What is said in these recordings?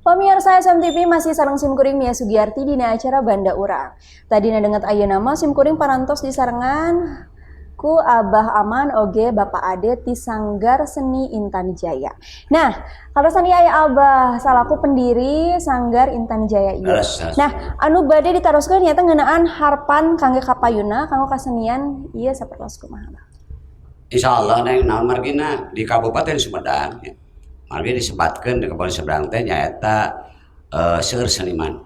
Pemirsa SMTV masih sareng simkuring Mia Sugiarti dina acara Banda Urang. Tadi denget ayeuna mah simkuring parantos disarengan ku Abah Aman oge Bapak Ade ti Sanggar Seni Intan Jaya. Nah, kalau sani aya Abah salaku pendiri Sanggar Intan Jaya ieu. Nah, anu bade ditaroskeun nyaeta ngeunaan harpan kangge kapayuna kanggo kasenian ieu sapertos kumaha, Abah? Insyaallah neng naon margina di Kabupaten Sumedang ya. Margi disebatkeun di Kabupaten Sumedang teh nyaeta seueur seniman.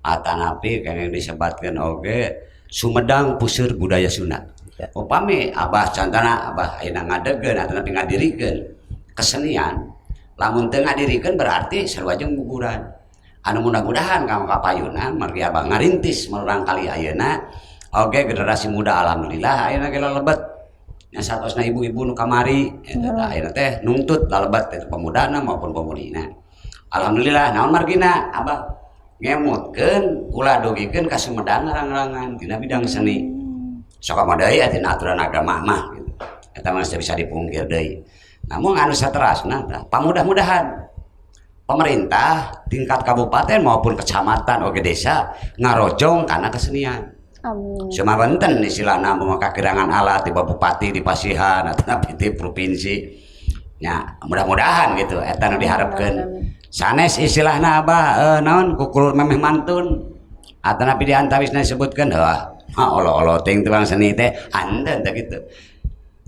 Atanapi kenging disebatkeun oge Sumedang puseur budaya Sunda. Ya. Upami Abah cantana Abah ayeuna ngadegeun atanapi ngadirikeun kesenian, lamun teu ngadirikeun berarti sarua jeung guguran. Anu mudah-mudahan kanggo kapayuna margi abah ngarintis murangkalih ayeuna oge generasi muda, alhamdulillah ayeuna ge lebet nya, satosna ibu-ibu nu kamari eta tah, ayeuna teh nungtut lalebet itu pemudana maupun pemudina. Alhamdulillah, naon margina abah ngemutkeun ulah dugikeun ka Sumedang ngarang-rangan dina bidang seni. Sok deui tina aturan agama mah gitu, eta mah bisa dipungkir deui. Namun anu saterasna tah pamudah-mudahan pemerintah tingkat kabupaten maupun kecamatan oge desa ngarojong karena kesenian. Amin. Cuma benten istilahna mau kakirangan alat di bupati di pasihan atau di provinsi nya, mudah-mudahan gitu eta nu diharapkeun. Sanes istilahna abah naon kukulur memeh mantun atau napi di antawisna disebutkeun wah olo-olo ting tukang seni teh, henteu teh gitu.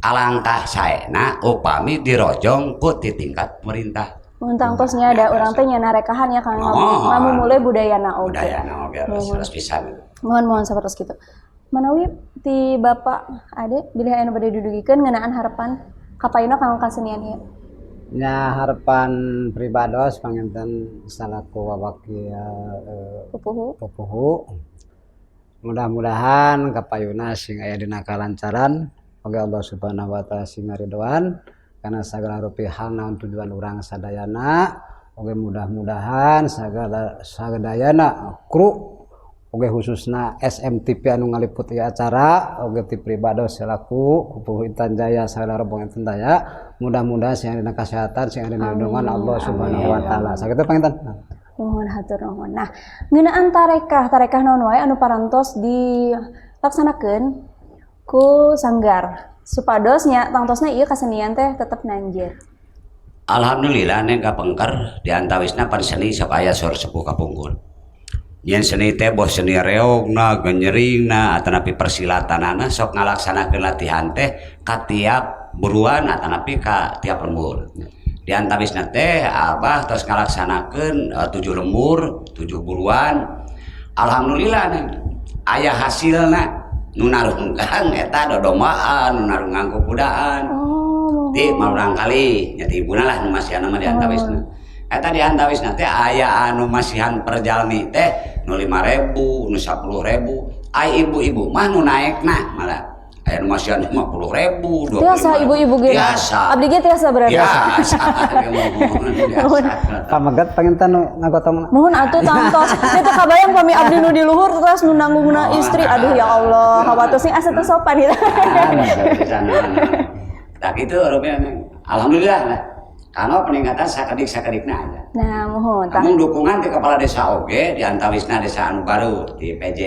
Alangkah saena upami dirojong ku ti tingkat pemerintah. Mun tangtosnya ada urang teh nya narekahan ya, Kang, Oh. ngamumule budayana oge. Budayana oge leres pisan. Mohon mohon sapertos kitu. Manawi ti Bapak Ade bilih aya nu bade didugikeun ngeunaan harapan kapayuna kanggo kasenian ieu. Nya, harapan pribados panginten salaku wakil Pupuhu. Pupuhu, mudah-mudahan kapayuna sing aya dina kalancaran oge Allah Subhanahu wa Taala sing ngaridoan karena segala rupi hal naon tujuan urang sadayana. Oge mudah-mudahan segala sadayana kru oge khususna SMTV anu ngaliput ieu acara oge ti pribados selaku Pupuhu Intan Jaya sagala rombongan Intan Jaya, mudah-mudahan sing aya dina kesehatan, sing aya dina lindungan Allah Subhanahu wa Taala. Sakitu panginten. Nuhun, hatur nuhun. Nah, ngeunaan tarekah, tarekah naon wae anu parantos dilaksanakeun ku sanggar supados nya tangtosna ieu kasenian teh tetep nanjeur? Alhamdulillah, neng, kapengker di antawisna pan seni sok aya sor sepuh kapungkur. Yen seni teh boh seni reogna, genjeringna, atanapi persilatanana sok ngalaksanakeun latihan teh ka tiap buruan atanapi ka tiap lembur. Di antawisna teh abah tos ngalaksanakeun 7 lembur, 7 buruan. Alhamdulillah, neng, aya hasilna nu narungkang eta dodombaan, nu narungkang kukudaan. Oh, Di murangkalih nya ti ibuna lah nu masihan mah di antawisna. Eta di antawisna teh aya anu masihan per jalmi teh nu 5.000, nu 10.000. Ai ibu-ibu mah nu naekna malah aya nu masihan 50.000, 25. Tiasa ibu-ibu ge? Tiasa. Abdi ge tiasa berarti. Tiasa. Biasa. Pameget panginten nu ngagotong. Mohon atuh tangtos. Itu kabayang pami abdi nu di luhur terus nu nanggungna istri. Aduh, ya Allah, hawatos asa teu sopan gitu. Nah, gitu rupanya. Alhamdulillah lah. Karena peningkatan sakedik-sakedikna aja. Nah, mohon tah. Namun dukungan di kepala desa oge di antawisna desa anu baru di PJ.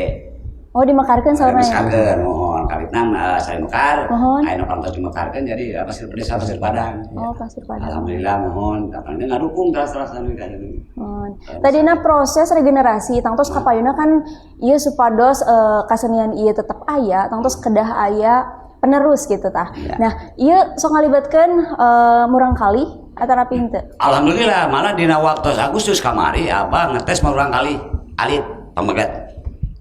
Oh, dimekarkeun saurna ya? Dimekarkeun, mohon kawitna sari mekar. Mohon. Aya nu kantos dimekarkeun jadi pasir desa Pasir Padang. Oh, Pasir Padang. Alhamdulillah, mohon kapan ngadukung terus-terus anu kan. Mohon. Tadina proses regenerasi tangtos kapayuna kan ieu supados kasenian ieu tetep aya, tangtos kedah aya penerus gitu tah. Ya. Nah, ieu sok ngalibatkeun murangkalih atanapi henteu? Alhamdulillah, malah dina waktu Agustus kamari abah ngetes murangkalih alit pameget.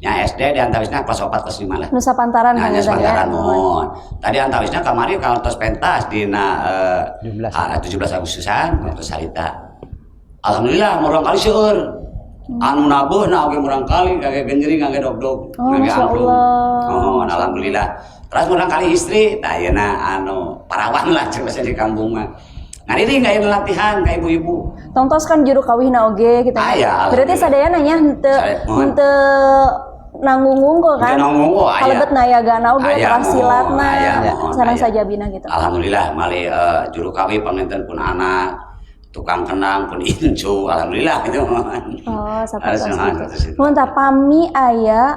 Nya SD di antawisna kelas 4 kelas 5 lah. Nu sapantaran Nah, kan nya eta ya. Sapantaran, mohon. Tadi antawisna kamari kalau tos pentas dina 17. 17 Agustusan waktu harita. Alhamdulillah murangkalih seueur. Anu nabuhna oge murangkalih, kage genjering, kage dog-dog, Oh, kage Masya angklung. Allah. Mohon alhamdulillah. Terus murangkalih istri, tah ayeuna anu parawan lah cek bahasa di kampung mah. Ngariring ka latihan ka ibu-ibu. Tongtos kan juru kawihna oge gitu. Aya, Berarti alhamdulillah. sadayana nya henteu Sadaya, mohon. Henteu nanggung wungkul kan? Henteu nanggung wungkul, aya. Kalebet nayagana oge, Aya, terus mohon, silatna, aya, mohon, sareng aya. Sajabina gitu. Alhamdulillah mali juru kawih panginten pun anak, tukang kendang pun incu, alhamdulillah gitu. Oh, sapertos Harus, mohon, gitu. terus itu. Mun tah pami aya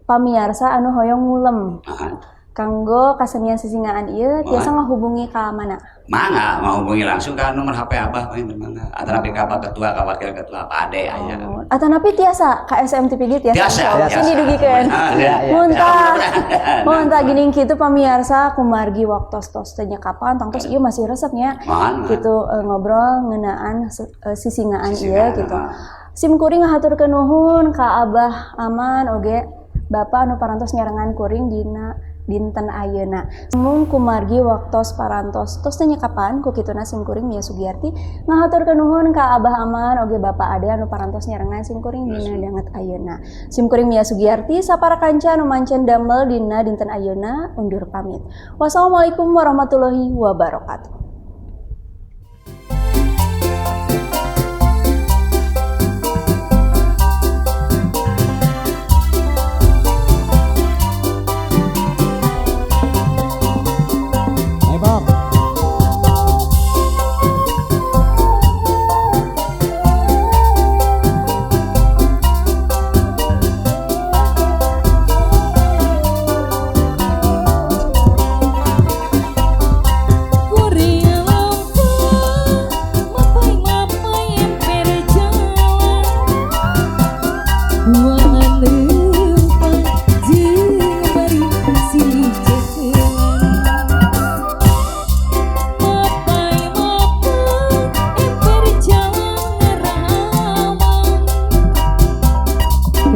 pamiarsa anu hoyong ngulem Mohon. Kanggo kasenian sisingaan ieu tiasa ngahubungi ka mana? Mangga, mau hubungi langsung ke nomor HP abah mangga. Atanapi ka Pak Ketua, ka Wakil Ketua, Pak Ade aya. Oh, atanapi tiasa ka SMTV ge tiasa. Tiasa, Insyaallah. tiasa. Sing didugikeun. Ah, ya, ya. Mun tah, Mudah-mudahan. mun tah geuning kitu pamiarsa, kumargi waktos tos teh nya kapan tangtos ieu masih resepnya Mohon, mohon. gitu ngobrol ngeunaan sisingaan ieu Sisingaan, gitu. ah. Sim kuring ngahaturkeun nuhun ka Abah Aman oge Bapak anu parantos nyarengan kuring dina dinten ayeuna. Mung kumargi waktos parantos tos teu nyekapan ku kituna sim kuring Mia Sugiarti ngahaturkeun nuhun ka Abah Aman oge Bapak Ade anu parantos nyarengan sim kuring dina danget ayeuna. Sim kuring Mia Sugiarti sapara kanca anu mancen damel dina dinten ayeuna undur pamit. Wassalamualaikum warahmatullahi wabarakatuh.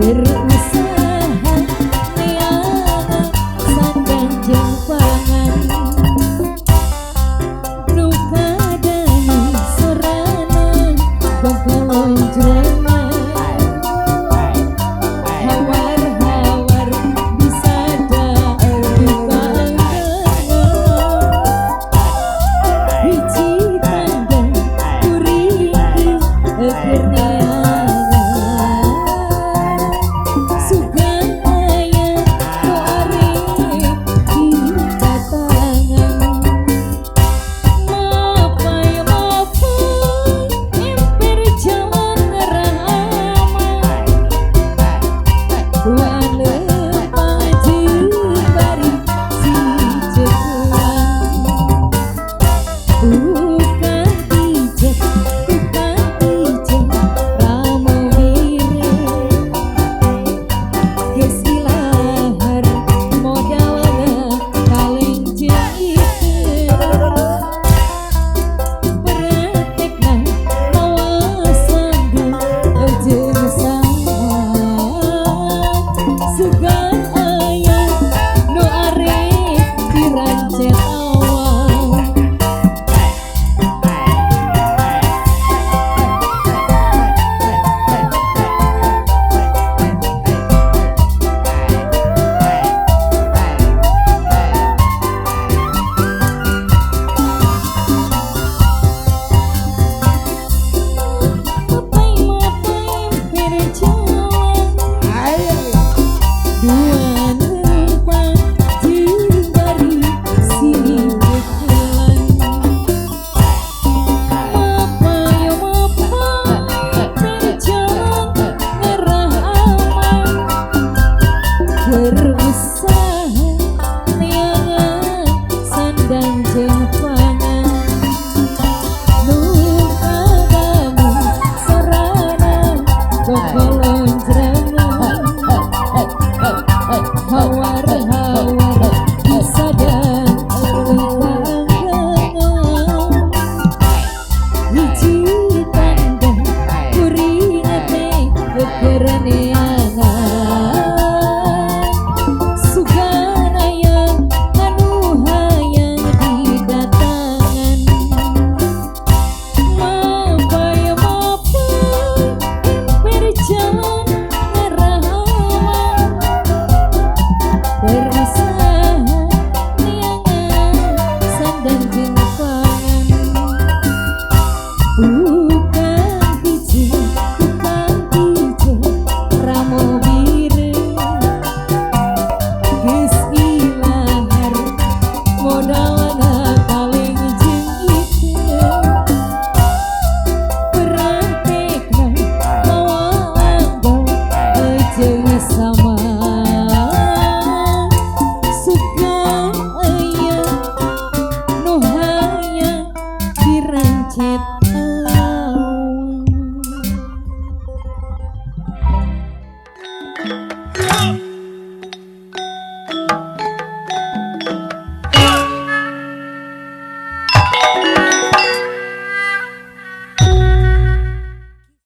Terus.